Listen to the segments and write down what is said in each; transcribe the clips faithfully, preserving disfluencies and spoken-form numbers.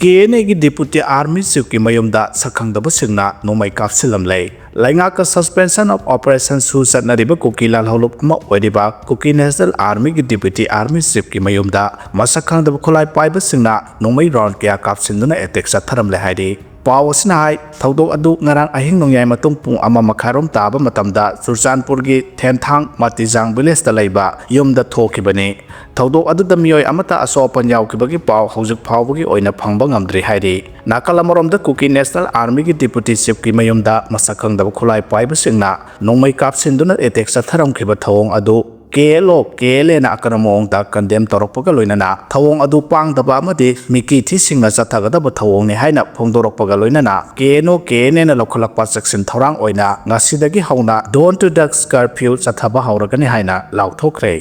ꯀꯦ and ꯑꯦꯒꯤ deputy army ꯆꯤꯐꯀꯤ ꯃꯌꯨꯝꯗ ꯁꯛꯈꯪꯗꯕꯁꯤꯡꯅ ꯅꯣꯡꯃꯩ ꯀꯥꯞꯁꯤꯜꯂꯝꯂꯦ꯫ ꯂꯩꯉꯥꯛꯀ suspension of operation ꯁꯨ ꯆꯠꯅꯔꯤꯕ ꯀꯨꯀꯤ ꯂꯥꯜꯍꯧꯂꯨꯞ ꯑꯃ ꯑꯣꯏꯔꯤꯕ ꯀꯨꯀꯤ ꯅꯦꯁꯅꯦꯜ ꯑꯥꯔꯃꯤꯒꯤ ꯗꯤꯄ꯭ꯌꯨꯇꯤ ꯑꯥꯔꯃꯤ ꯆꯤꯐꯀꯤ ꯃꯌꯨꯝꯗ ꯃꯁꯛ ꯈꯪꯗꯕ ꯈꯨꯠꯂꯥꯏ ꯄꯥꯏꯕꯁꯤꯡꯅ ꯅꯣꯡꯃꯩ ꯔꯥꯎꯟ ꯀꯌꯥ ꯀꯥꯞꯁꯤꯟꯗꯨꯅ ꯑꯦꯇꯦꯛ ꯆꯠꯊꯔꯝꯂꯦ ꯍꯥꯏꯔꯤ꯫ ꯄꯥꯎ ꯑꯁꯤꯅ ꯍꯥꯏ, ꯊꯧꯗꯣꯛ ꯑꯗꯨ ꯉꯔꯥꯡ ꯑꯍꯤꯡ ꯅꯣꯡꯌꯥꯏ ꯃꯇꯨꯡ ꯄꯨꯡ ꯑꯃ ꯃꯈꯥꯏꯔꯣꯝ ꯇꯥꯕ ꯃꯇꯝꯗ ꯆꯨꯔꯆꯥꯟꯄꯨꯔꯒꯤ ꯊꯦꯟꯊꯥꯡ ꯃꯇꯤꯖꯥꯡ ꯚꯤꯂꯦꯖꯇ ꯂꯩꯕ ꯌꯨꯝꯗ ꯊꯣꯛꯈꯤꯕꯅꯤ꯫ ꯊꯧꯗꯣꯛ ꯑꯗꯨꯗ ꯃꯤꯑꯣꯏ ꯑꯃꯠꯇ ꯑꯁꯣꯛ ꯑꯄꯟ ꯌꯥꯎꯈꯤꯕꯒꯤ ꯄꯥꯎ ꯍꯧꯖꯤꯛ ꯐꯥꯎꯕꯒꯤ ꯑꯣꯏꯅ ꯐꯪꯕ ꯉꯝꯗ꯭ꯔꯤ ꯍꯥꯏꯔꯤ꯫ ꯅꯥꯀꯜ ꯑꯃꯔꯣꯝꯗ ꯀꯨꯀꯤ ꯅꯦꯁꯅꯦꯜ ꯑꯥꯔꯃꯤꯒꯤ ꯗꯤꯄ꯭ꯌꯨꯇꯤ ꯆꯤꯐꯀꯤ ꯃꯌꯨꯝꯗ ꯃꯁꯛ ꯈꯪꯗꯕ ꯈꯨꯠꯂꯥꯏ ꯄꯥꯏꯕꯁꯤꯡꯅ ꯅꯣꯡꯃꯩ ꯀꯥꯞꯁꯤꯟꯗꯨꯅ ꯑꯦꯇꯦꯛ ꯆꯠꯊꯔꯝꯈꯤꯕ ꯊꯧꯑꯣꯡ ꯑꯗꯨ ꯀꯦ ꯑꯦꯜ ꯑꯣ, ꯀꯦ ꯑꯦꯜ ꯑꯦꯅ ꯑꯀꯟꯕ ꯃꯑꯣꯡꯗ ꯀꯟꯗꯦꯝ ꯇꯧꯔꯛꯄꯒ ꯂꯣꯏꯅꯅ ꯊꯧꯑꯣꯡ ꯑꯗꯨ ꯄꯥꯡꯗꯕ ꯑꯃꯗꯤ ꯃꯤꯀꯤ ꯊꯤꯁꯤꯡꯅ ꯆꯠꯊꯒꯗꯕ ꯊꯧꯑꯣꯡꯅꯤ ꯍꯥꯏꯅ ꯐꯣꯡꯗꯣꯔꯛꯄꯒ ꯂꯣꯏꯅꯅ ꯀꯦ ꯑꯦꯟ ꯑꯣ, ꯀꯦ ꯑꯦꯟ ꯑꯦꯅ ꯂꯧꯈꯠꯂꯛꯄ ꯆꯦꯛꯁꯤꯟ ꯊꯧꯔꯥꯡ ꯑꯣꯏꯅ ꯉꯁꯤꯗꯒꯤ ꯍꯧꯅ dawn to dusk curfew ꯆꯠꯊꯕ ꯍꯧꯔꯒꯅꯤ ꯍꯥꯏꯅ ꯂꯥꯎꯊꯣꯛꯈ꯭ꯔꯦ꯫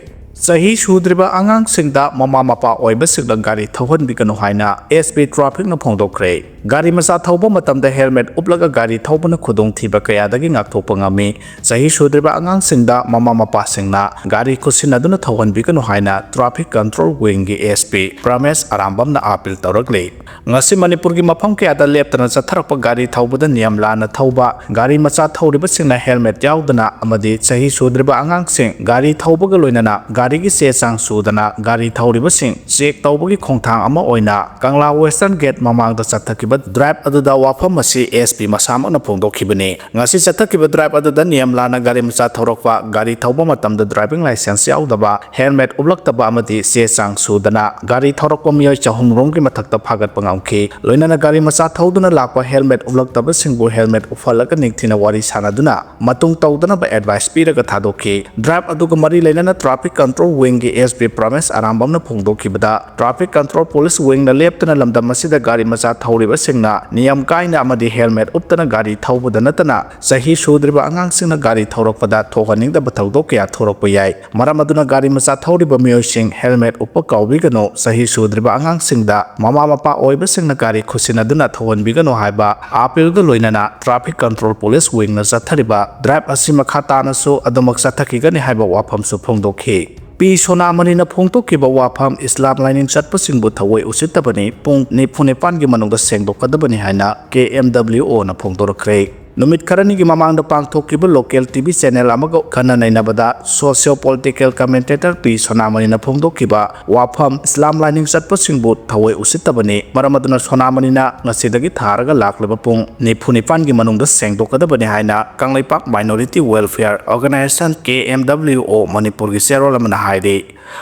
ꯆꯍꯤ ꯁꯨꯗ꯭ꯔꯤꯕ ꯑꯉꯥꯡꯁꯤꯡꯗ ꯃꯃꯥ ꯃꯄꯥ ꯑꯣꯏꯕꯁꯤꯡꯅ ꯒꯥꯔꯤ ꯊꯧꯍꯟꯕꯤꯒꯅꯨ ꯍꯥꯏꯅ ꯑꯦꯁ ꯄꯤ ꯇ꯭ꯔꯥꯐꯤꯛꯅ ꯐꯣꯡꯗꯣꯛꯈ꯭ꯔꯦ꯫ ꯒꯥꯔꯤ ꯃꯆꯥ ꯊꯧꯕ ꯃꯇꯝꯗ ꯍꯦꯜꯃꯦꯠ ꯎꯞꯂꯒ ꯒꯥꯔꯤ ꯊꯧꯕꯅ ꯈꯨꯗꯣꯡꯊꯤꯕ ꯀꯌꯥꯗꯒꯤ ꯉꯥꯛꯊꯣꯛꯄ ꯉꯝꯃꯤ꯫ ꯆꯍꯤ ꯁꯨꯗ꯭ꯔꯤꯕ ꯑꯉꯥꯡꯁꯤꯡꯗ ꯃꯃꯥ ꯃꯄꯥꯁꯤꯡꯅ ꯒꯥꯔꯤ ꯈꯨꯠꯁꯤꯟꯅꯗꯨꯅ ꯊꯧꯍꯟꯕꯤꯒꯅꯨ ꯍꯥꯏꯅ ꯇ꯭ꯔꯥꯐꯤꯛ ꯀꯟꯇ꯭ꯔꯣꯜ ꯋꯤꯡꯒꯤ ꯑꯦꯁ ꯄꯤ ꯄ꯭ꯔꯃꯦꯁ ꯑꯔꯥꯝꯕꯝꯅ ꯑꯥꯄꯤꯜ ꯇꯧꯔꯛꯂꯤ꯫ ꯉꯁꯤ ꯃꯅꯤꯄꯨꯔꯒꯤ ꯃꯐꯝ ꯀꯌꯥꯗ ꯂꯦꯞꯇꯅ ꯆꯠꯊꯔꯛꯄ ꯒꯥꯔꯤ ꯊꯧꯕꯗ ꯅꯤꯌꯝ ꯂꯥꯟꯅ ꯊꯧꯕ, ꯒꯥꯔꯤ ꯃꯆꯥ ꯊꯧꯔꯤꯕꯁꯤꯡꯅ ꯍꯦꯜꯃꯦꯠ ꯌꯥꯎꯗꯅ ꯑꯃꯗꯤ ꯆꯍꯤ ꯁꯨꯗ꯭ꯔꯤꯕ ꯑꯉꯥꯡꯁꯤꯡ ꯒꯥꯔꯤ ꯊꯧꯕꯒ ꯂꯣꯏꯅꯅ ꯒꯥꯔꯤꯒꯤ ꯆꯦ ꯆꯥꯡ ꯁꯨꯗꯅ ꯒꯥꯔꯤ ꯊꯧꯔꯤꯕꯁꯤꯡ ꯆꯦꯛ ꯇꯧꯕꯒꯤ ꯈꯣꯡꯊꯥꯡ ꯑꯃ ꯑꯣꯏꯅ ꯀꯪꯂꯥ ꯋꯦꯁꯇꯔꯟ ꯒꯦꯠ ꯃꯃꯥꯡꯗ ꯆꯠꯊꯈꯤꯕ ꯗ꯭ꯔꯥꯏꯚ ꯑꯗꯨꯗ ꯋꯥꯐꯝ ꯑꯁꯤ ꯑꯦꯁ ꯄꯤ ꯃꯁꯥꯃꯛꯅ ꯐꯣꯡꯗꯣꯛꯈꯤꯕꯅꯤ꯫ ꯉꯁꯤ ꯆꯠꯊꯈꯤꯕ ꯗ꯭ꯔꯥꯏꯚ ꯑꯗꯨꯗ ꯅꯤꯌꯝ ꯂꯥꯟꯅ ꯒꯥꯔꯤ ꯃꯆꯥ ꯊꯧꯔꯛꯄ, ꯒꯥꯔꯤ ꯊꯧꯕ ꯃꯇꯝꯗ ꯗ꯭ꯔꯥꯏꯚꯤꯡ ꯂꯥꯏꯁꯦꯟꯁ ꯌꯥꯎꯗꯕ, ꯍꯦꯜꯃꯦꯠ ꯎꯞꯂꯛꯇꯕ ꯑꯃꯗꯤ ꯆꯦ ꯆꯥꯡ ꯁꯨꯗꯅ ꯒꯥꯔꯤ ꯊꯧꯔꯛꯄ ꯃꯤꯑꯣꯏ ꯆꯍꯨꯝ ꯔꯣꯝꯒꯤ ꯃꯊꯛꯇ ꯐꯥꯒꯠꯄ ꯉꯝꯈꯤ꯫ ꯂꯣꯏꯅꯅ ꯒꯥꯔꯤ ꯃꯆꯥ ꯊꯧꯗꯨꯅ ꯂꯥꯛꯄ ꯍꯦꯜꯃꯦꯠ ꯎꯞꯂꯛꯇꯕꯁꯤꯡꯕꯨ ꯍꯦꯜꯃꯦꯠ ꯎꯞꯍꯜꯂꯒ ꯅꯤꯡꯊꯤꯅ ꯋꯥꯔꯤ ꯁꯥꯟꯅꯗꯨꯅ ꯃꯇꯨꯡ ꯇꯧꯗꯅꯕ ꯑꯦꯗꯚꯥꯏꯁ ꯄꯤꯔꯒ ꯊꯥꯗꯣꯛꯈꯤ꯫ ꯗ꯭ꯔꯥꯏꯚ ꯑꯗꯨꯒ ꯃꯔꯤ ꯂꯩꯅꯅ ꯇ꯭ꯔꯥꯐꯤꯛ ꯀꯟꯇ꯭ꯔꯣꯜ ꯋꯤꯡꯒꯤ ꯑꯦꯁ ꯄꯤ ꯄ꯭ꯔꯃꯦꯁ ꯑꯔꯥꯝꯕꯝꯅ ꯐꯣꯡꯗꯣꯛꯈꯤꯕꯗ, ꯇ꯭ꯔꯥꯐꯤꯛ ꯀꯟꯇ꯭ꯔꯣꯜ ꯄꯨꯂꯤꯁ ꯋꯤꯡꯅ ꯂꯦꯞꯇꯅ ꯂꯝꯗꯝ ꯑꯁꯤꯗ ꯒꯥꯔꯤ ꯃꯆꯥ ꯊꯧꯔꯤꯕꯁꯤꯡꯅ ꯅꯤꯌꯝ ꯀꯥꯏꯅ ꯑꯃꯗꯤ ꯍꯦꯜꯃꯦꯠ ꯎꯞꯇꯅ ꯒꯥꯔꯤ ꯊꯧꯕꯗ ꯅꯠꯇꯅ ꯆꯍꯤ ꯁꯨꯗ꯭ꯔꯤꯕ ꯑꯉꯥꯡꯁꯤꯡꯅ ꯒꯥꯔꯤ ꯊꯧꯔꯛꯄꯗ ꯊꯣꯛꯍꯟꯅꯤꯡꯗꯕ ꯊꯧꯗꯣꯛ ꯀꯌꯥ ꯊꯣꯔꯛꯄ ꯌꯥꯏ꯫ ꯃꯔꯝ ꯑꯗꯨꯅ ꯒꯥꯔꯤ ꯃꯆꯥ ꯊꯧꯔꯤꯕ ꯃꯤꯑꯣꯏꯁꯤꯡ ꯍꯦꯜꯃꯦꯠ ꯎꯞꯄ ꯀꯥꯎꯕꯤꯒꯅꯨ, ꯆꯍꯤ ꯁꯨꯗ꯭ꯔꯤꯕ ꯑꯉꯥꯡꯁꯤꯡꯗ ꯃꯃꯥ ꯃꯄꯥ ꯑꯣꯏꯕꯁꯤꯡꯅ ꯒꯥꯔꯤ ꯈꯨꯠꯁꯤꯟꯅꯗꯨꯅ ꯊꯧꯍꯟꯕꯤꯒꯅꯨ ꯍꯥꯏꯕ ꯑꯥꯄꯤꯜꯒ ꯂꯣꯏꯅꯅ ꯇ꯭ꯔꯥꯐꯤꯛ ꯀꯟꯇ꯭ꯔꯣꯜ ꯄꯨꯂꯤꯁ ꯋꯤꯡꯅ ꯆꯠꯊꯔꯤꯕ ꯗ꯭ꯔꯥꯏꯚ ꯑꯁꯤ ꯃꯈꯥ ꯇꯥꯅꯁꯨ ꯑꯗꯨꯃꯛ ꯆꯠꯊꯈꯤꯒꯅꯤ ꯍꯥꯏꯕ ꯋꯥꯐꯝꯁꯨ ꯐꯣꯡꯗꯣꯛꯈꯤ꯫ ꯄꯤ ꯁꯣꯅꯥꯃꯅꯤꯅ ꯐꯣꯡꯗꯣꯛꯈꯤꯕ ꯋꯥꯐꯝ, ꯏꯁꯂꯥꯝ ꯂꯥꯏꯅꯤꯡ ꯆꯠꯄꯁꯤꯡꯕꯨ ꯊꯑꯣꯏ ꯎꯁꯤꯠꯇꯕꯅꯤ, ꯄꯨꯡ ꯅꯤꯐꯨ ꯅꯤꯄꯥꯟꯒꯤ ꯃꯅꯨꯡꯗ ꯁꯦꯡꯗꯣꯛꯀꯗꯕꯅꯤ ꯍꯥꯏꯅ ꯀꯦ ꯑꯦꯝ ꯗꯕ꯭ꯂꯤꯎ ꯑꯣꯅ ꯐꯣꯡꯗꯣꯔꯛꯈ꯭ꯔꯦ꯫ ꯅꯨꯃꯤꯠ ꯈꯔꯅꯤꯒꯤ ꯃꯃꯥꯡꯗ ꯄꯥꯡꯊꯣꯛꯈꯤꯕ ꯂꯣꯀꯦꯜ ꯇꯤ ꯚꯤ ꯆꯦꯅꯦꯜ ꯑꯃꯒ ꯈꯟꯅ ꯅꯩꯅꯕꯗ ꯁꯣꯁꯤꯌꯣ ꯄꯣꯂꯤꯇꯤꯀꯦꯜ ꯀꯃꯦꯟꯇꯦꯇꯔ ꯄꯤ ꯁꯣꯅꯥꯃꯅꯤꯅ ꯐꯣꯡꯗꯣꯛꯈꯤꯕ ꯋꯥꯐꯝ, ꯏꯁꯂꯥꯝ ꯂꯥꯏꯅꯤꯡ ꯆꯠꯄꯁꯤꯡꯕꯨ ꯊꯑꯣꯏ ꯎꯁꯤꯠꯇꯕꯅꯤ꯫ ꯃꯔꯝ ꯑꯗꯨꯅ ꯁꯣꯅꯥꯃꯅꯤꯅ ꯉꯁꯤꯗꯒꯤ ꯊꯥꯔꯒ ꯂꯥꯛꯂꯤꯕ ꯄꯨꯡ ꯅꯤꯐꯨ ꯅꯤꯄꯥꯟꯒꯤ ꯃꯅꯨꯡꯗ ꯁꯦꯡꯗꯣꯛꯀꯗꯕꯅꯤ ꯍꯥꯏꯅ ꯀꯪꯂꯩꯄꯥꯛ ꯃꯥꯏꯅꯣꯔꯤꯇꯤ ꯋꯦꯜꯐꯤꯌꯔ ꯑꯣꯔꯒꯅꯥꯏꯖꯦꯁꯟ, ꯀꯦ ꯑꯦꯝ ꯗꯕ꯭ꯂꯤꯎ ꯑꯣ, ꯃꯅꯤꯄꯨꯔꯒꯤ ꯆꯦꯔꯣꯜ ꯑꯃꯅ ꯍꯥꯏꯔꯤ꯫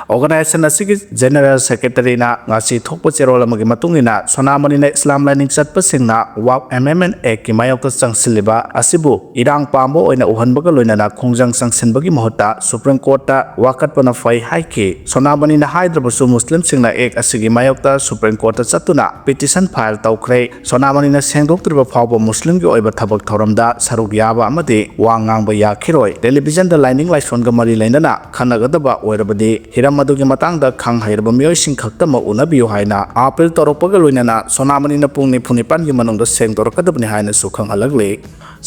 ꯑꯣꯔꯒꯅꯥꯏꯖꯦꯁꯟ ꯑꯁꯤꯒꯤ ꯖꯦꯅꯔꯦꯜ ꯁꯦꯀ꯭ꯔꯦꯇꯔꯤꯅ ꯉꯁꯤ ꯊꯣꯛꯄ ꯆꯦꯔꯣꯜ ꯑꯃꯒꯤ ꯃꯇꯨꯡ ꯏꯟꯅ, ꯁꯣꯅꯥꯃꯅꯤꯅ ꯏꯁꯂꯥꯝ ꯂꯥꯏꯅꯤꯡ ꯆꯠꯄꯁꯤꯡꯅ ꯋꯥꯛꯐ ꯑꯦꯃꯦꯟꯗꯃꯦꯟꯠ ꯑꯦꯛꯀꯤ ꯃꯥꯌꯣꯛꯇ ꯆꯪꯁꯤꯜꯂꯤꯕ ꯑꯁꯤꯕꯨ ꯏꯔꯥꯡ ꯄꯥꯝꯕ ꯑꯣꯏꯅ ꯎꯍꯟꯕꯒ ꯂꯣꯏꯅꯅ ꯈꯣꯡꯖꯪ ꯆꯪꯁꯤꯟꯕꯒꯤ ꯃꯍꯨꯠꯇ ꯁꯨꯄ꯭ꯔꯤꯝ ꯀꯣꯔꯠꯇ ꯋꯥꯀꯠꯄꯅ ꯐꯩ ꯍꯥꯏꯈꯤ꯫ ꯁꯣꯅꯥꯃꯅꯤꯅ ꯍꯥꯏꯗ꯭ꯔꯕꯁꯨ, ꯃꯨꯁꯂꯤꯝꯁꯤꯡꯅ ꯑꯦꯛ ꯑꯁꯤꯒꯤ ꯃꯥꯌꯣꯛꯇ ꯁꯨꯄ꯭ꯔꯤꯝ ꯀꯣꯔꯠꯇ ꯆꯠꯇꯨꯅ ꯄꯤꯇꯤꯁꯟ ꯐꯥꯏꯜ ꯇꯧꯈ꯭ꯔꯦ꯫ ꯁꯣꯅꯥꯃꯅꯤꯅ ꯁꯦꯡꯗꯣꯛꯇ꯭ꯔꯤꯕ ꯐꯥꯎꯕ ꯃꯨꯁꯂꯤꯝꯒꯤ ꯑꯣꯏꯕ ꯊꯕꯛ ꯊꯧꯔꯝꯗ ꯁꯔꯨꯛ ꯌꯥꯕ ꯑꯃꯗꯤ ꯋꯥ ꯉꯥꯡꯕ ꯌꯥꯈꯤꯔꯣꯏ꯫ ꯇꯦꯂꯤꯚꯤꯖꯟꯗ ꯂꯥꯏꯅꯤꯡ ꯂꯥꯏꯁꯣꯟꯒ ꯃꯔꯤ ꯂꯩꯅꯅ ꯈꯟꯅꯒꯗꯕ ꯑꯣꯏꯔꯕꯗꯤ ꯍꯤꯔꯝ ꯑꯗꯨꯒꯤ ꯃꯇꯥꯡꯗ ꯈꯪ ꯍꯩꯔꯕ ꯃꯤꯑꯣꯏꯁꯤꯡ ꯈꯛꯇꯃꯛ ꯎꯅꯕꯤꯌꯨ ꯍꯥꯏꯅ ꯑꯥꯄꯤꯜ ꯇꯧꯔꯛꯄꯒ ꯂꯣꯏꯅꯅ ꯁꯣꯅꯥꯃꯅꯤꯅ ꯄꯨꯡ ꯅꯤꯐꯨ ꯅꯤꯄꯥꯟꯒꯤ ꯃꯅꯨꯡꯗ ꯁꯦꯡꯗꯣꯔꯛꯀꯗꯕꯅꯤ ꯍꯥꯏꯅꯁꯨ ꯈꯪꯍꯜꯂꯛꯂꯤ꯫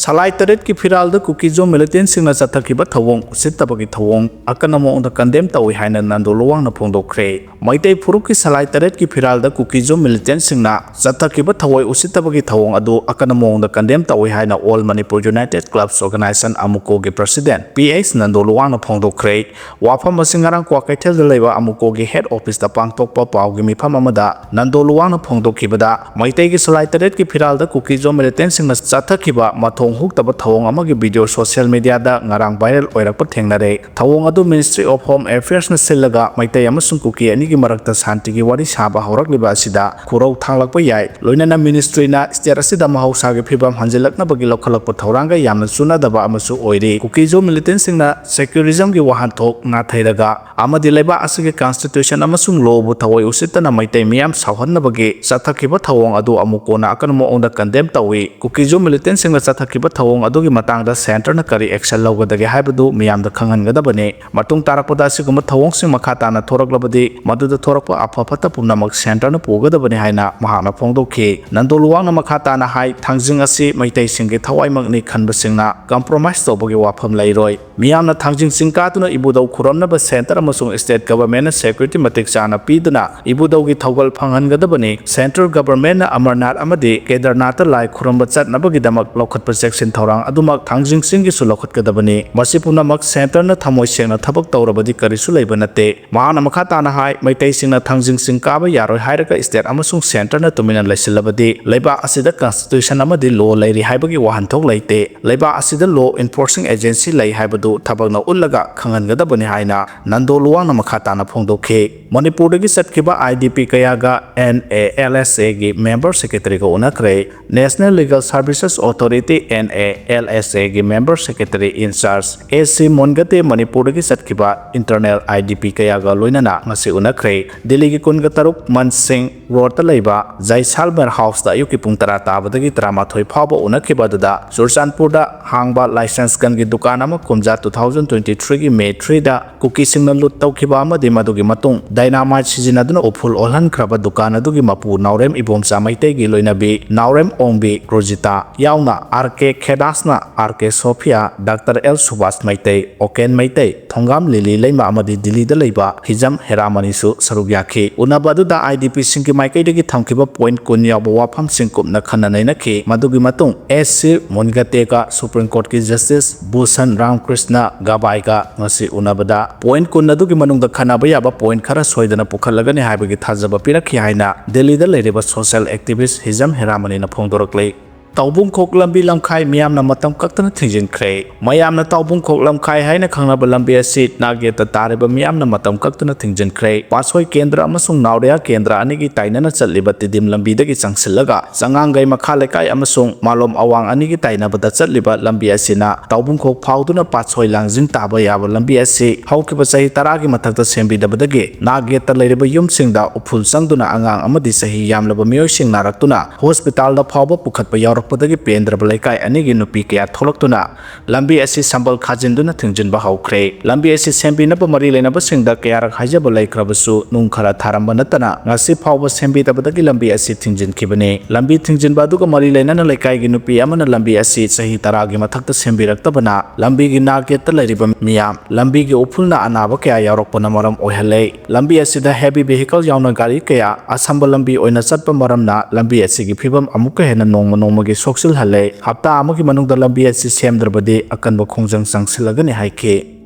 ꯁꯂꯥꯏ ꯇꯔꯦꯠꯀꯤ ꯐꯤꯔꯥꯜꯗ ꯀꯨꯀꯤꯖꯣ ꯃꯤꯂꯤꯇꯦꯟꯁꯤꯡꯅ ꯆꯠꯊꯈꯤꯕ ꯊꯧꯑꯣꯡ ꯎꯁꯤꯠꯇꯕꯒꯤ ꯊꯧꯑꯣꯡ ꯑꯀꯟꯕ ꯃꯑꯣꯡꯗ ꯀꯟꯗꯦꯝ ꯇꯧꯏ ꯍꯥꯏꯅ ꯅꯟꯗꯣ ꯂꯨꯋꯥꯡꯅ ꯐꯣꯡꯗꯣꯛꯈ꯭ꯔꯦ꯫ ꯃꯩꯇꯩ ꯐꯨꯔꯨꯞꯀꯤ ꯁꯂꯥꯏ ꯇꯔꯦꯠꯀꯤ ꯐꯤꯔꯥꯜꯗ ꯀꯨꯀꯤꯖꯣ ꯃꯤꯂꯤꯇꯦꯟꯁꯤꯡꯅ ꯆꯠꯊꯈꯤꯕ ꯊꯑꯣꯏ ꯎꯁꯤꯠꯇꯕꯒꯤ ꯊꯧꯑꯣꯡ ꯑꯗꯨ ꯑꯀꯟꯕ ꯃꯑꯣꯡꯗ ꯀꯟꯗꯦꯝ ꯇꯧꯏ ꯍꯥꯏꯅ all Manipur united clubs organisation, ꯑꯃꯨꯀꯣꯒꯤ ꯄ꯭ꯔꯁꯤꯗꯦꯟꯠ ꯄꯤ ꯑꯩꯆ ꯅꯟꯗꯣ ꯂꯨꯋꯥꯡꯅ ꯐꯣꯡꯗꯣꯛꯈ꯭ꯔꯦ꯫ ꯋꯥꯐꯝ ꯑꯁꯤ ꯉꯔꯥꯡ ꯀ꯭ꯋꯥꯀꯩꯊꯦꯜꯗ ꯂꯩꯕ ꯑꯃꯨꯀꯣꯒꯤ ꯍꯦꯗ ꯑꯣꯐꯤꯁꯇ ꯄꯥꯡꯊꯣꯛꯄ ꯄꯥꯎꯒꯤ ꯃꯤꯐꯝ ꯑꯃꯗ ꯅꯟꯗꯣ ꯂꯨꯋꯥꯡꯅ ꯐꯣꯡꯗꯣꯛꯈꯤꯕꯗ, ꯃꯩꯇꯩꯒꯤ ꯁꯂꯥꯏ ꯇꯔꯦꯠꯀꯤ ꯐꯤꯔꯥꯜꯗ ꯀꯨꯀꯤꯖꯣ ꯃꯤꯂꯤꯇꯦꯟꯁꯤꯡꯅ ꯆꯠꯊꯈꯤꯕ ꯃꯊꯣꯡ ꯍꯨꯛꯇꯕ ꯊꯧꯑꯣꯡ ꯑꯃꯒꯤ ꯚꯤꯗꯤꯑꯣ ꯁꯣꯁꯤꯌꯦꯜ ꯃꯤꯗꯤꯌꯥꯗ ꯉꯔꯥꯡ ꯚꯥꯏꯔꯦꯜ ꯑꯣꯏꯔꯛꯄ ꯊꯦꯡꯅꯔꯦ꯫ ꯊꯧꯑꯣꯡ ꯑꯗꯨ ꯃꯤꯅꯤꯁꯇ꯭ꯔꯤ ꯑꯣꯐ ꯍꯣꯝ ꯑꯦꯐꯤꯌꯔꯁꯅ ꯁꯤꯜꯂꯒ ꯃꯩꯇꯩ ꯑꯃꯁꯨꯡ ꯀꯨꯀꯤ ꯑꯅꯤꯒꯤ ꯃꯔꯛꯇ ꯁꯥꯟꯇꯤꯒꯤ ꯋꯥꯔꯤ ꯁꯥꯕ ꯍꯧꯔꯛꯂꯤꯕ ꯑꯁꯤꯗ ꯈꯨꯔꯧ ꯊꯥꯡꯂꯛꯄ ꯌꯥꯏ꯫ ꯂꯣꯏꯅꯅ ꯃꯤꯅꯤꯁꯇ꯭ꯔꯤꯅ ꯁ꯭ꯇꯦꯠ ꯑꯁꯤꯗ ꯃꯍꯧꯁꯥꯒꯤ ꯐꯤꯕꯝ ꯍꯟꯖꯤꯜꯂꯛꯅꯕꯒꯤ ꯂꯧꯈꯠꯂꯛꯄ ꯊꯧꯔꯥꯡꯒ ꯌꯥꯝꯅ ꯆꯨꯅꯗꯕ ꯑꯃꯁꯨ ꯑꯣꯏꯔꯤ꯫ ꯀꯨꯀꯤꯖꯣ ꯃꯤꯂꯤꯇꯦꯟꯁꯤꯡꯅ ꯁꯦꯀ꯭ꯌꯨꯂꯔꯤꯖꯝꯒꯤ ꯋꯥꯍꯟꯊꯣꯛ ꯅꯥꯊꯩꯔꯒ ꯑꯃꯗꯤ ꯂꯩꯕꯥꯛ ꯑꯁꯤꯒꯤ ꯀꯟꯁꯇꯤꯇ꯭ꯌꯨꯁꯟ ꯑꯃꯁꯨꯡ ꯂꯣꯕꯨ ꯊꯑꯣꯏ ꯎꯁꯤꯠꯇꯅ ꯃꯩꯇꯩ ꯃꯤꯌꯥꯝ ꯁꯥꯎꯍꯟꯅꯕꯒꯤ ꯆꯠꯊꯈꯤꯕ ꯊꯧꯑꯣꯡ ꯑꯗꯨ ꯑꯃꯨꯛ ꯀꯣꯟꯅ ꯑꯀꯟꯕ ꯃꯑꯣꯡꯗ ꯀꯟꯗꯦꯝ ꯇꯧꯏ꯫ ꯀꯨꯀꯤꯖꯣ ꯃꯤꯂꯤꯇꯦꯟꯁꯤꯡꯅ ꯆꯠꯊꯈꯤꯕ ꯊꯣꯛꯈꯤꯕ ꯊꯧꯑꯣꯡ ꯑꯗꯨꯒꯤ ꯃꯇꯥꯡꯗ centreꯅ ꯀꯔꯤ action ꯂꯧꯒꯗꯒꯦ ꯍꯥꯏꯕꯗꯨ ꯃꯤꯌꯥꯝꯗ ꯈꯪꯍꯟꯒꯗꯕꯅꯤ꯫ ꯃꯇꯨꯡ ꯇꯥꯔꯛꯄꯗ ꯑꯁꯤꯒꯨꯝꯕ ꯊꯧꯑꯣꯡꯁꯤꯡ ꯃꯈꯥ ꯇꯥꯅ ꯊꯣꯔꯛꯂꯕꯗꯤ, ꯃꯗꯨꯗ ꯊꯣꯔꯛꯄ ꯑꯐ ꯐꯠꯇ ꯄꯨꯝꯅꯃꯛ centreꯅ ꯄꯨꯒꯗꯕꯅꯤ ꯍꯥꯏꯅ ꯃꯍꯥꯛꯅ ꯐꯣꯡꯗꯣꯛꯈꯤ꯫ ꯅꯟꯗꯣ ꯂꯨꯋꯥꯡꯅ ꯃꯈꯥ ꯇꯥꯅ ꯍꯥꯏ, ꯊꯥꯡꯖꯤꯡ ꯑꯁꯤ ꯃꯩꯇꯩꯁꯤꯡꯒꯤ ꯊꯋꯥꯏꯃꯛꯅꯤ ꯈꯟꯕꯁꯤꯡꯅ compromise ꯇꯧꯕꯒꯤ ꯋꯥꯐꯝ ꯂꯩꯔꯣꯏ꯫ ꯃꯤꯌꯥꯝꯅ ꯊꯥꯡꯖꯤꯡ ꯆꯤꯡ ꯀꯥꯗꯨꯅ ꯏꯕꯨꯙꯧ ꯈꯨꯔꯨꯝꯅꯕ centre ꯑꯃꯁꯨꯡ state governmentꯅ security ꯃꯇꯤꯛ ꯆꯥꯅ ꯄꯤꯗꯨꯅ ꯏꯕꯨꯙꯧꯒꯤ ꯊꯧꯒꯜ ꯐꯪꯍꯟꯒꯗꯕꯅꯤ꯫ Central governmentꯅ ꯑꯃꯔꯅꯥꯊ ꯑꯃꯗꯤ ꯀꯦꯗꯔꯅꯥꯊꯇ ꯂꯥꯏ ꯈꯨꯔꯨꯝꯕ ꯆꯠꯅꯕꯒꯤꯗꯃꯛ ꯂꯧꯈꯠꯄ ꯆꯦꯛꯁꯤꯟ ꯊꯧꯔꯥꯡ ꯑꯗꯨꯃꯛ ꯊꯥꯡꯖꯤꯡ ꯆꯤꯡꯒꯤꯁꯨ ꯂꯧꯈꯠꯀꯗꯕꯅꯤ꯫ ꯃꯁꯤ ꯄꯨꯝꯅꯃꯛ centreꯅ ꯊꯃꯣꯏ ꯁꯦꯡꯅ ꯊꯕꯛ ꯇꯧꯔꯕꯗꯤ ꯀꯔꯤꯁꯨ ꯂꯩꯕ ꯅꯠꯇꯦ꯫ ꯃꯍꯥꯛꯅ ꯃꯈꯥ ꯇꯥꯅ ꯍꯥꯏ, ꯃꯩꯇꯩꯁꯤꯡꯅ ꯊꯥꯡꯖꯤꯡ ꯆꯤꯡ ꯀꯥꯕ ꯌꯥꯔꯣꯏ ꯍꯥꯏꯔꯒ state ꯑꯃꯁꯨꯡ centreꯅ ꯇꯨꯃꯤꯟꯅ ꯂꯩꯁꯤꯜꯂꯕꯗꯤ, ꯂꯩꯕꯥꯛ ꯑꯁꯤꯗ constitution ꯑꯃꯗꯤ law ꯂꯩꯔꯤ ꯍꯥꯏꯕꯒꯤ ꯋꯥꯍꯟꯊꯣꯛ ꯂꯩꯇꯦ꯫ ꯂꯩꯕꯥꯛ ꯑꯁꯤꯗ law enforcing agency ꯂꯩ ꯍꯥꯏꯕꯗꯨ ꯊꯕꯛꯅ ꯎꯠꯂꯒ ꯈꯪꯍꯟꯒꯗꯕꯅꯤ ꯍꯥꯏꯅ ꯅꯟꯗꯣ ꯂꯨꯋꯥꯡꯅ ꯃꯈꯥ ꯇꯥꯅ ꯐꯣꯡꯗꯣꯛꯈꯤ꯫ ꯃꯅꯤꯄꯨꯔꯗꯒꯤ ꯆꯠꯈꯤꯕ IDP ꯀꯌꯥꯒ NALSAꯒꯤ member secretaryꯒ ꯎꯅꯈ꯭ꯔꯦ꯫ National Legal Services Authority, NALSAꯒꯤ member secretary in charge AC ꯃꯨꯟꯒꯇꯦ ꯃꯅꯤꯄꯨꯔꯗꯒꯤ ꯆꯠꯈꯤꯕ internal IDP ꯀꯌꯥꯒ ꯂꯣꯏꯅꯅ ꯉꯁꯤ ꯎꯅꯈ꯭ꯔꯦ꯫ ꯗꯤꯜꯂꯤꯒꯤ ꯀꯨꯟꯒ ꯇꯔꯨꯛ ꯃꯟ ꯁꯤꯡ ꯔꯣꯗꯇ ꯂꯩꯕ ꯖꯥꯏꯁꯥꯜꯃꯦꯔ ꯍꯥꯎꯁꯇ ꯑꯌꯨꯛꯀꯤ ꯄꯨꯡ ꯇꯔꯥ ꯇꯥꯕꯗꯒꯤ ꯇꯔꯥꯃꯥꯊꯣꯏ ꯐꯥꯎꯕ ꯎꯅꯈꯤꯕ ꯑꯗꯨꯗ ꯆꯨꯔꯆꯥꯟꯄꯨꯔꯗ ꯍꯥꯡꯕ ꯂꯥꯏꯁꯦꯟꯁ ꯒꯟꯒꯤ ꯗꯨꯀꯥꯟ ꯑꯃ ꯀꯨꯝꯖꯥ two thousand twenty threeꯒꯤ May threeꯗ ꯀꯨꯀꯤꯁꯤꯡꯅ ꯂꯨꯠ ꯇꯧꯈꯤꯕ ꯑꯃꯗꯤ ꯃꯗꯨꯒꯤ ꯃꯇꯨꯡ dynamite ꯁꯤꯖꯤꯟꯅꯗꯨꯅ ꯎꯐꯨꯜ ꯑꯣꯜꯍꯟꯈ꯭ꯔꯕ ꯗꯨꯀꯥꯟ ꯑꯗꯨꯒꯤ ꯃꯄꯨ ꯅꯥꯎꯔꯦꯝ ꯏꯕꯣꯝꯆꯥ ꯃꯩꯇꯩꯒꯤ ꯂꯣꯏꯅꯕꯤ ꯅꯥꯎꯔꯦꯝ ꯑꯣꯡꯕꯤ ꯔꯣꯖꯤꯇꯥ ꯌꯥꯎꯅ R K ꯈꯦꯗꯥꯁꯅ, R K Sophia, Doctor L Subhas Meitei, ꯑꯣꯀꯦꯟ Meitei, ꯊꯣꯡꯒꯥꯝ ꯂꯤꯂꯤ ꯂꯩꯃ ꯑꯃꯗꯤ ꯗꯤꯜꯂꯤꯗ ꯂꯩꯕ ꯍꯤꯖꯝ ꯍꯦꯔꯥꯃꯅꯤꯁꯨ ꯁꯔꯨꯛ ꯌꯥꯈꯤ꯫ ꯎꯅꯕ ꯑꯗꯨꯗ IDPꯁꯤꯡꯒꯤ ꯃꯥꯏꯀꯩꯗꯒꯤ ꯊꯝꯈꯤꯕ point ꯀꯨꯟ ꯌꯥꯎꯕ ꯋꯥꯐꯝꯁꯤꯡ ꯀꯨꯞꯅ ꯈꯟꯅ ꯅꯩꯅꯈꯤ꯫ ꯃꯗꯨꯒꯤ ꯃꯇꯨꯡ AC ꯃꯨꯟꯒꯇꯦꯒ Supreme Courtꯀꯤ Justice ꯚꯨꯁꯟ ꯔꯥꯝꯀ꯭ꯔꯤꯁꯅ ꯒꯕꯥꯏꯒ ꯉꯁꯤ ꯎꯅꯕꯗ point ꯀꯨꯟ ꯑꯗꯨꯒꯤ ꯃꯅꯨꯡꯗ ꯈꯟꯅꯕ ꯌꯥꯕ point ꯈꯔ ꯁꯣꯏꯗꯅ ꯄꯨꯈꯠꯂꯒꯅꯤ ꯍꯥꯏꯕꯒꯤ ꯊꯥꯖꯕ ꯄꯤꯔꯛꯈꯤ ꯍꯥꯏꯅ ꯗꯤꯜꯂꯤꯗ ꯂꯩꯔꯤꯕ social activist ꯍꯤꯖꯝ ꯍꯦꯔꯥꯃꯅꯤꯅ ꯐꯣꯡꯗꯣꯔꯛꯂꯤ꯫ ꯇꯥꯎꯕꯨꯡꯈꯣꯛ ꯂꯝꯕꯤ ꯂꯝꯈꯥꯏ ꯃꯤꯌꯥꯝꯅ ꯃꯇꯝ ꯀꯛꯇꯅ ꯊꯤꯡꯖꯤꯟꯈ꯭ꯔꯦ꯫ ꯃꯌꯥꯝꯅ ꯇꯥꯎꯕꯨꯡꯈꯣꯛ ꯂꯝꯈꯥꯏ ꯍꯥꯏꯅ ꯈꯪꯅꯕ ꯂꯝꯕꯤ ꯑꯁꯤ ꯅꯥꯒꯦꯠꯇ ꯇꯥꯔꯤꯕ ꯃꯤꯌꯥꯝꯅ ꯃꯇꯝ ꯀꯛꯇꯅ ꯊꯤꯡꯖꯤꯟꯈ꯭ꯔꯦ꯫ ꯄꯥꯠꯁꯣꯏ ꯀꯦꯟꯗ꯭ꯔ ꯑꯃꯁꯨꯡ ꯅꯥꯎꯔꯤꯌꯥ ꯀꯦꯟꯗ꯭ꯔ ꯑꯅꯤꯒꯤ ꯇꯥꯏꯅꯅ ꯆꯠꯂꯤꯕ ꯇꯤꯗꯤꯝ ꯂꯝꯕꯤꯗꯒꯤ ꯆꯪꯁꯤꯜꯂꯒ ꯆꯉꯥꯡꯒꯩ ꯃꯈꯥ ꯂꯩꯀꯥꯏ ꯑꯃꯁꯨꯡ ꯃꯥꯂꯣꯝ ꯑꯋꯥꯡ ꯑꯅꯤꯒꯤ ꯇꯥꯏꯅꯕꯗ ꯆꯠꯂꯤꯕ ꯂꯝꯕꯤ ꯑꯁꯤꯅ ꯇꯥꯎꯕꯨꯡꯈꯣꯛ ꯐꯥꯎꯗꯨꯅ ꯄꯥꯠꯁꯣꯏ ꯂꯥꯡꯖꯤꯡ ꯇꯥꯕ ꯌꯥꯕ ꯂꯝꯕꯤ ꯑꯁꯤ ꯍꯧꯈꯤꯕ ꯆꯍꯤ ꯇꯔꯥꯒꯤ ꯃꯊꯛꯇ ꯁꯦꯝꯕꯤꯗꯕꯗꯒꯤ ꯅꯥꯒꯦꯠꯇ ꯂꯩꯔꯤꯕ ꯌꯨꯝꯁꯤꯡꯗ ꯎꯐꯨꯜ ꯆꯪꯗꯨꯅ ꯑꯉꯥꯡ ꯑꯃꯗꯤ ꯆꯍꯤ ꯌꯥꯝꯂꯕ ꯃꯤꯑꯣꯏꯁꯤꯡ ꯅꯥꯔꯛꯇꯨꯅ ꯍꯣꯁꯄꯤꯇꯥꯜꯗ ꯐꯥꯎꯕ ꯄꯨꯈꯠꯄ ꯌꯥꯎꯔꯛꯄ ꯄꯗꯒꯤ ꯄꯦꯟꯗ꯭ꯔꯕ ꯂꯩꯀꯥꯏ ꯑꯅꯤꯒꯤ ꯅꯨꯄꯤ ꯀꯌꯥ ꯊꯣꯛꯂꯛꯇꯨꯅ ꯂꯝꯕꯤ ꯑꯁꯤ ꯁꯝꯕꯜ ꯈꯥꯖꯤꯟꯗꯨꯅ ꯊꯤꯡꯖꯤꯟꯕ ꯍꯧꯈ꯭ꯔꯦ꯫ ꯂꯝꯕꯤ ꯑꯁꯤ ꯁꯦꯝꯕꯤꯅꯕ ꯃꯔꯤ ꯂꯩꯅꯕꯁꯤꯡꯗ ꯀꯌꯥꯔꯛ ꯍꯥꯏꯖꯕ ꯂꯩꯈ꯭ꯔꯕꯁꯨ ꯅꯨꯡ ꯈꯔ ꯊꯥꯔꯝꯕ ꯅꯠꯇꯅ ꯉꯁꯤ ꯐꯥꯎꯕ ꯁꯦꯝꯕꯤꯗꯕꯗꯒꯤ ꯂꯝꯕꯤ ꯑꯁꯤ ꯊꯤꯡꯖꯤꯟꯈꯤꯕꯅꯤ꯫ ꯂꯝꯕꯤ ꯊꯤꯡꯖꯤꯟꯕ ꯑꯗꯨꯒ ꯃꯔꯤ ꯂꯩꯅꯅ ꯂꯩꯀꯥꯏꯒꯤ ꯅꯨꯄꯤ ꯑꯃꯅ ꯂꯝꯕꯤ ꯑꯁꯤ ꯆꯍꯤ ꯇꯔꯥꯒꯤ ꯃꯊꯛꯇ ꯁꯦꯝꯕꯤꯔꯛꯇꯕꯅ ꯂꯝꯕꯤꯒꯤ ꯅꯥꯛꯌꯦꯠꯇ ꯂꯩꯔꯤꯕ ꯃꯤꯌꯥꯝ ꯂꯝꯕꯤꯒꯤ ꯎꯐꯨꯜꯅ ꯑꯅꯥꯕ ꯀꯌꯥ ꯌꯥꯎꯔꯛꯄꯅ ꯃꯔꯝ ꯑꯣꯏꯍꯜꯂꯦ꯫ ꯂꯝꯕꯤ ꯑꯁꯤꯗ heavy vehicle ꯌꯥꯎꯅ ꯒꯥꯔꯤ ꯀꯌꯥ ꯑꯁꯝꯕ ꯂꯝꯕꯤ ꯑꯣꯏꯅ ꯆꯠꯄ ꯃꯔꯝꯅ ꯂꯝꯕꯤ ꯑꯁꯤꯒꯤ ꯐꯤꯕꯝ ꯑꯃꯨꯛꯀ ꯍꯦꯟꯅ ꯅꯣꯡꯃ ꯅꯣꯡꯃꯒꯤ ꯁꯣꯛꯆꯤꯜꯍꯜꯂꯦ꯫ ꯍꯞꯇꯥ ꯑꯃꯒꯤ ꯃꯅꯨꯡꯗ ꯂꯝꯕꯤ ꯑꯁꯤ ꯁꯦꯝꯗ꯭ꯔꯕꯗꯤ ꯑꯀꯟꯕ ꯈꯣꯡꯖꯪ ꯆꯪꯁꯤꯜꯂꯒꯅꯤ ꯍꯥꯏꯈꯤ꯫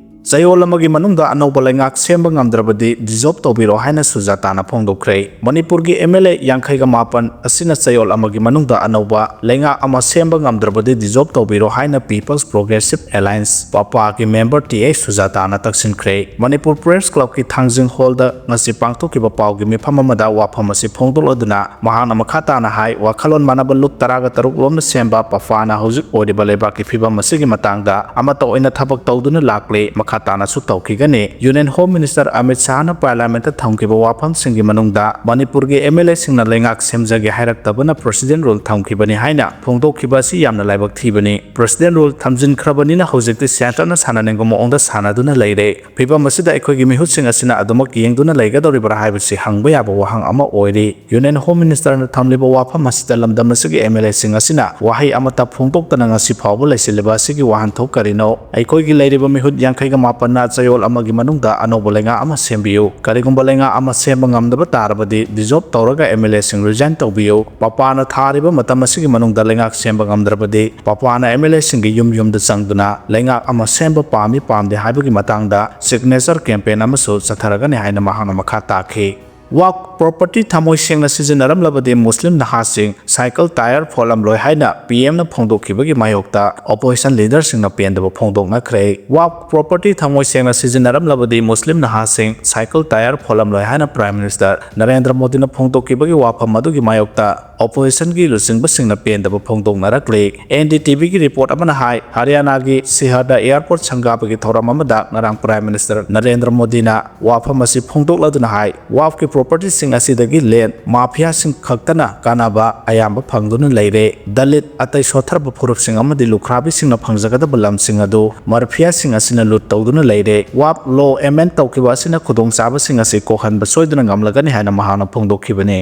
ꯆꯌꯣꯜ ꯑꯃꯒꯤ ꯃꯅꯨꯡꯗ ꯑꯅꯧꯕ ꯂꯩꯉꯥꯛ ꯁꯦꯝꯕ ꯉꯝꯗ꯭ꯔꯕꯗꯤ dissolve ꯇꯧꯕꯤꯔꯣ ꯍꯥꯏꯅ ꯁꯨꯖꯥꯇꯥꯅ ꯐꯣꯡꯗꯣꯛꯈ꯭ꯔꯦ꯫ ꯃꯅꯤꯄꯨꯔꯒꯤ M L A ꯌꯥꯡꯈꯩꯒ ꯃꯥꯄꯟ ꯑꯁꯤꯅ ꯆꯌꯣꯜ ꯑꯃꯒꯤ ꯃꯅꯨꯡꯗ ꯑꯅꯧꯕ ꯂꯩꯉꯥꯛ ꯑꯃ ꯁꯦꯝꯕ ꯉꯝꯗ꯭ꯔꯕꯗꯤ dissolve ꯇꯧꯕꯤꯔꯣ ꯍꯥꯏꯅ People's Progressive Alliance, ꯄꯄꯥꯒꯤ member T A ꯁꯨꯖꯥꯇꯥꯅ ꯇꯛꯁꯤꯟꯈ꯭ꯔꯦ꯫ Manipur Press Clubꯀꯤ ꯊꯥꯡꯖꯤꯡ ꯍꯣꯜꯗ ꯉꯁꯤ ꯄꯥꯡꯊꯣꯛꯈꯤꯕ ꯄꯥꯎꯒꯤ ꯃꯤꯐꯝ ꯑꯃꯗ ꯋꯥꯐꯝ ꯑꯁꯤ ꯐꯣꯡꯗꯣꯛꯂꯗꯨꯅ ꯃꯍꯥꯛꯅ ꯃꯈꯥ ꯇꯥꯅ ꯍꯥꯏ, ꯋꯥꯈꯜꯂꯣꯟ ꯃꯥꯟꯅꯕ ꯂꯨꯞ ꯇꯔꯥꯒ ꯇꯔꯨꯛ ꯂꯣꯝꯅ ꯁꯦꯝꯕ ꯄꯄꯥꯅ ꯍꯧꯖꯤꯛ ꯑꯣꯏꯔꯤꯕ ꯂꯩꯕꯥꯛꯀꯤ ꯐꯤꯕꯝ ꯑꯁꯤꯒꯤ ꯃꯇꯥꯡꯗ ꯑꯃꯠꯇ ꯑꯣꯏꯅ ꯊꯕꯛ ꯇꯧꯗꯨꯅ ꯂꯥꯛꯂꯤ, ꯃꯈꯥ ꯇꯥꯅꯁꯨ ꯇꯧꯈꯤꯒꯅꯤ꯫ Union Home Minister ꯑꯃꯤꯠ ꯁꯥꯍꯅ Parliamentꯇ ꯊꯝꯈꯤꯕ ꯋꯥꯐꯝꯁꯤꯡꯒꯤ ꯃꯅꯨꯡꯗ ꯃꯅꯤꯄꯨꯔꯒꯤ M L Aꯁꯤꯡꯅ ꯂꯩꯉꯥꯛ ꯁꯦꯝꯖꯒꯦ ꯍꯥꯏꯔꯛꯇꯕꯅ President Rule ꯊꯝꯈꯤꯕꯅꯤ ꯍꯥꯏꯅ ꯐꯣꯡꯗꯣꯛꯈꯤꯕ ꯑꯁꯤ ꯌꯥꯝꯅ ꯂꯥꯏꯕꯛ ꯊꯤꯕꯅꯤ꯫ President Rule ꯊꯝꯖꯤꯟꯈ꯭ꯔꯕꯅꯤꯅ ꯍꯧꯖꯤꯛꯇꯤ Centreꯅ ꯁꯥꯟꯅꯅꯤꯡꯕ ꯃꯑꯣꯡꯗ ꯁꯥꯟꯅꯗꯨꯅ ꯂꯩꯔꯦ꯫ ꯐꯤꯕꯝ ꯑꯁꯤꯗ ꯑꯩꯈꯣꯏꯒꯤ ꯃꯤꯍꯨꯠꯁꯤꯡ ꯑꯁꯤꯅ ꯑꯗꯨꯃꯛ ꯌꯦꯡꯗꯨꯅ ꯂꯩꯒꯗꯧꯔꯤꯕ꯭ꯔꯥ ꯍꯥꯏꯕꯁꯤ ꯍꯪꯕ ꯌꯥꯕ ꯋꯥꯍꯪ ꯑꯃ ꯑꯣꯏꯔꯤ꯫ Union Home Ministerꯅ ꯊꯝꯂꯤꯕ ꯋꯥꯐꯝ ꯑꯁꯤꯗ ꯂꯝꯗꯝ ꯑꯁꯤꯒꯤ M L Aꯁꯤꯡ ꯑꯁꯤꯅ ꯋꯥꯍꯩ ꯑꯃꯠꯇ ꯐꯣꯡꯗꯣꯛꯇꯅ ꯉꯁꯤ ꯐꯥꯎꯕ ꯂꯩꯁꯤꯜꯂꯤꯕ ꯑꯁꯤꯒꯤ ꯋꯥꯍꯟꯊꯣꯛ ꯀꯔꯤꯅꯣ? ꯑꯩꯈꯣꯏꯒꯤ ꯂꯩꯔꯤꯕ ꯃꯤꯍꯨꯠ ꯌꯥꯡꯈꯩꯒ ꯃꯥꯄꯟꯅ ꯆꯌꯣꯜ ꯑꯃꯒꯤ ꯃꯅꯨꯡꯗ ꯑꯅꯧꯕ ꯂꯩꯉꯥꯛ ꯑꯃ ꯁꯦꯝꯕꯤꯌꯨ꯫ ꯀꯔꯤꯒꯨꯝꯕ ꯂꯩꯉꯥꯛ ꯑꯃ ꯁꯦꯝꯕ ꯉꯝꯗꯕ ꯇꯥꯔꯕꯗꯤ dissolve ꯇꯧꯔꯒ M L Aꯁꯤꯡ resign ꯇꯧꯕꯤꯌꯨ꯫ ꯄꯄꯥꯅ ꯊꯥꯔꯤꯕ ꯃꯇꯝ ꯑꯁꯤꯒꯤ ꯃꯅꯨꯡꯗ ꯂꯩꯉꯥꯛ ꯁꯦꯝꯕ ꯉꯝꯗ꯭ꯔꯕꯗꯤ ꯄꯄꯥꯅ M L Aꯁꯤꯡꯒꯤ ꯌꯨꯝ ꯌꯨꯝꯗ ꯆꯪꯗꯨꯅ ꯂꯩꯉꯥꯛ ꯑꯃ ꯁꯦꯝꯕ ꯄꯥꯝꯃꯤ ꯄꯥꯝꯗꯦ ꯍꯥꯏꯕꯒꯤ ꯃꯇꯥꯡꯗ signature campaign ꯑꯃꯁꯨ ꯆꯠꯊꯔꯒꯅꯤ ꯍꯥꯏꯅ ꯃꯍꯥꯛꯅ ꯃꯈꯥ ꯇꯥꯈꯤ꯫ Waqf property ꯊꯃꯣꯏ ꯁꯦꯡꯅ ꯁꯤꯖꯤꯟꯅꯔꯝꯂꯕꯗꯤ ꯃꯨꯁꯂꯤꯝ ꯅꯍꯥꯁꯤꯡ cycle tyre ꯐꯣꯠꯂꯝꯂꯣꯏ ꯍꯥꯏꯅ P Mꯅ ꯐꯣꯡꯗꯣꯛꯈꯤꯕꯒꯤ ꯃꯥꯌꯣꯛꯇ opposition leaderꯁꯤꯡꯅ ꯄꯦꯟꯗꯕ ꯐꯣꯡꯗꯣꯛꯅꯈ꯭ꯔꯦ꯫ Waqf property ꯊꯃꯣꯏ ꯁꯦꯡꯅ ꯁꯤꯖꯤꯟꯅꯔꯝꯂꯕꯗꯤ ꯃꯨꯁꯂꯤꯝ ꯅꯍꯥꯁꯤꯡ cycle tyre ꯐꯣꯠꯂꯝꯂꯣꯏ ꯍꯥꯏꯅ Prime Minister ꯅꯔꯦꯟꯗ꯭ꯔ ꯃꯣꯗꯤꯅ ꯐꯣꯡꯗꯣꯛꯈꯤꯕꯒꯤ ꯋꯥꯐꯝ ꯑꯗꯨꯒꯤ ꯃꯥꯌꯣꯛꯇ oppositionꯒꯤ ꯂꯨꯆꯤꯡꯕꯁꯤꯡꯅ ꯄꯦꯟꯗꯕ ꯐꯣꯡꯗꯣꯛꯅꯔꯛꯂꯤ꯫ N D T Vꯒꯤ report ꯑꯃꯅ ꯍꯥꯏ, ꯍꯔꯤꯌꯥꯅꯥꯒꯤ ꯁꯤꯍꯔꯗ airport ꯁꯪꯒꯥꯕꯒꯤ ꯊꯧꯔꯝ ꯑꯃꯗ ꯉꯔꯥꯡ Prime Minister ꯅꯔꯦꯟꯗ꯭ꯔ ꯃꯣꯗꯤꯅ ꯋꯥꯐꯝ ꯑꯁꯤ ꯐꯣꯡꯗꯣꯛꯂꯗꯨꯅ ꯍꯥꯏ, Waqfꯀꯤ ꯄ꯭ꯔꯣꯄꯔꯇꯤꯁꯤꯡ ꯑꯁꯤꯗꯒꯤ ꯂꯦꯟ ꯃꯥꯐꯤꯌꯥꯁꯤꯡ ꯈꯛꯇꯅ ꯀꯥꯟꯅꯕ ꯑꯌꯥꯝꯕ ꯐꯪꯗꯨꯅ ꯂꯩꯔꯦ꯫ ꯗꯂꯤꯠ, ꯑꯇꯩ ꯁꯣꯠꯊꯔꯕ ꯐꯨꯔꯨꯞꯁꯤꯡ ꯑꯃꯗꯤ ꯂꯨꯈ꯭ꯔꯥꯕꯤꯁꯤꯡꯅ ꯐꯪꯖꯒꯗꯕ ꯂꯝꯁꯤꯡ ꯑꯗꯨ ꯃꯥꯐꯤꯌꯥꯁꯤꯡ ꯑꯁꯤꯅ ꯂꯨꯠ ꯇꯧꯗꯨꯅ ꯂꯩꯔꯦ꯫ ꯋꯥꯞ ꯂꯣ ꯑꯦꯃꯦꯟ ꯇꯧꯈꯤꯕ ꯑꯁꯤꯅ ꯈꯨꯗꯣꯡꯆꯥꯕꯁꯤꯡ ꯑꯁꯤ ꯀꯣꯛꯍꯟꯕ ꯁꯣꯏꯗꯅ ꯉꯝꯂꯒꯅꯤ ꯍꯥꯏꯅ ꯃꯍꯥꯛꯅ ꯐꯣꯡꯗꯣꯛꯈꯤꯕꯅꯤ꯫